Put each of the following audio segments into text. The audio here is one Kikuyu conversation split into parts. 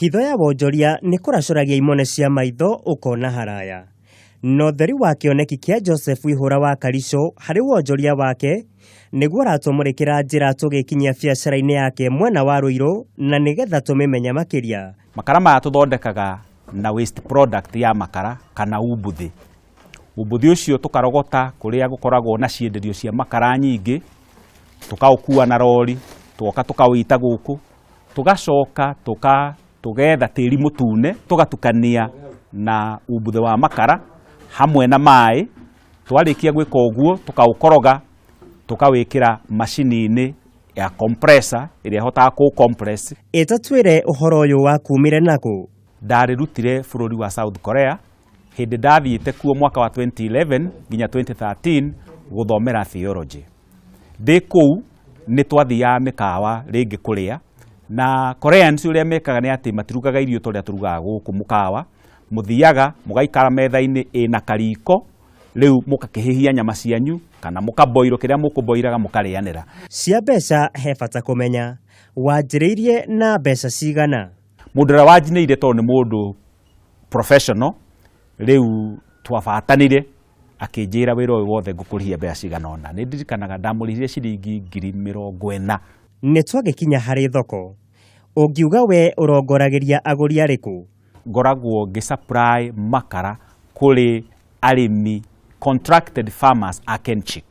Hitho ya wonjoria nĩ kũracũragia imone cia maitho ũkona haraya. Na ũtheri wa kĩoneki kĩa Joseph Ihũra wa Karicũ harĩ wonjoria wake nĩguo ũratũmũrĩkĩra njĩra tũgĩkinyia biacara-inĩ yake mwena wa Rũirũ na nĩgetha tũmĩmenye makĩria. Makara maya tũthondekaga na waste product ya makara kana umbuthĩ. Umbuthĩ ũcio tũkarogota kũrĩa gũkoragwo na cienderio cia makara nyingĩ, tũkaũkua na rori, tũgoka tũkaũita gũkũ, tũgacoka tũgetha tĩri mũtune, tũgatukania na umbuthĩ wa makara hamwe na maĩ. Twarĩkia gwĩka ũguo, tũkaũkoroga, tũkawĩkĩra macini-inĩ ya compressor ĩrĩa ĩhotaga kũ compress. Ĩ twĩre ũhoro ũyũ wakumire nakũ? Ndarĩrutire bũrũri wa South Korea hĩndĩ ndathiĩte kuo mwaka wa 2011 nginya 2013 gũthomera theology. Ndĩ kũu nĩ twathiaga mĩkawa rĩngĩ kũrĩa, na Koreans ũrĩa mekaga nĩ atĩ matirugaga irio ta ũrĩa tũrugaga gũkũ mũkawa. Mũthiaga mũgaikara metha-inĩ ĩna kariko, rĩu mũgakĩhĩhia nyama cianyu kana mũkaboiro kĩrĩa mũkũboiraga mũkarĩanĩra. Cia mbeca he bata kũmenya wanjĩrĩirie na mbeca cigana? Mũndũ ũrĩa wanjinĩire tondũ nĩ mũndũ professional, rĩu twabatanire akĩnjĩra wĩra ũyũ wothe ngũkũrĩhia mbeca cigana ũna. Nĩ ndirikanaga ndamũrĩhire ciringi 40,000. Nĩ twagĩkinya harĩ thoko, ũngiuga we ũrongoragĩria agũri arĩkũ? Ngoragwo ngĩ supply makara kũrĩ arĩmi, contracted farmers a Kenchic,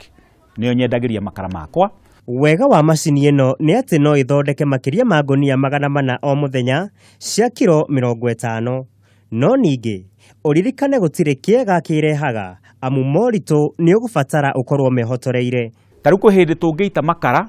nĩo nyendagĩria makara makwa. Wega wa macini ĩno nĩ atĩ no ĩthondeke makĩria ma ngũnia 400 o mũthenya cia kiro 50. No ningĩ ũririkane gũtirĩ kĩega kĩrehaga, amu moritũ nĩ ũgũbatara ũkorwo mehotoreire. Ta rĩu kwĩ hĩndĩ tũngĩita makara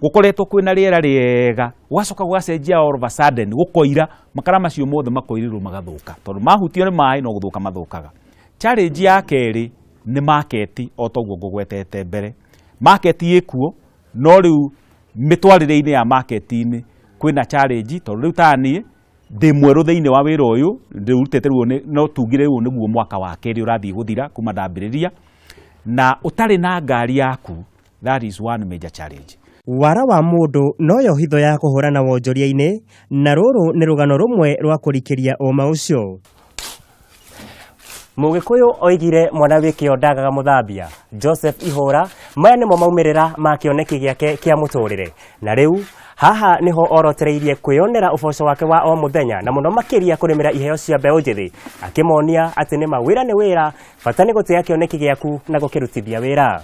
gũkoretwo kwĩna rĩera rĩega, gũgacoka gũgacenjia all of a sudden, gũkoira, makara macio mothe makoirĩrwo magathũka, tondũ mahutio nĩ maĩ no gũthũka mathũkaga. Challenge ya kerĩ nĩ market, o toguo ngũgwetete mbere. Market ĩkuo, no rĩu mĩtwarĩre-inĩ ya market-inĩ kwĩna challenge, tondũ rĩu ta niĩ ndĩ mwerũ thĩinĩ wa wĩra ũyũ, ndĩũrutĩte rĩu no tugire rĩu nĩguo mwaka wa kerĩ ũrathiĩ gũthira kuma ndambĩrĩria, na ũtarĩ na ngari yaku, that is one major challenge. Wara wa mũndũ noyo hitho ya kũhũrana wonjoria-inĩ, na rũrũ nĩ rũgano rũmwe rwa kũrikĩria ũma ũcio. Mũgĩkũyũ oigire mwana wĩ kĩo ndagaga mũthambia. Joseph Ihũra, maya nĩmo maumĩrĩra ma kĩoneki gĩake kĩa mũtũrĩre, na rĩu haha nĩho orotereirie kwĩyonera ũboco wake wa o mũthenya, na mũno makĩria kũrĩmĩra iheo cia mbeũ njĩthĩ, akĩmonia atĩ nĩma wĩra nĩ wĩra, bata nĩ gũtĩa kĩoneki gĩaku na gũkĩrutithia wĩra.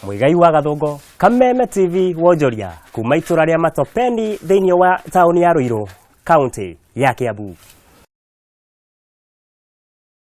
Mũigai wa Gathũngo, Kameme TV, wonjoria kuma itũra rĩa Matopeni thĩinĩ wa taũni ya Ruiru, kaunti ya Kiambu.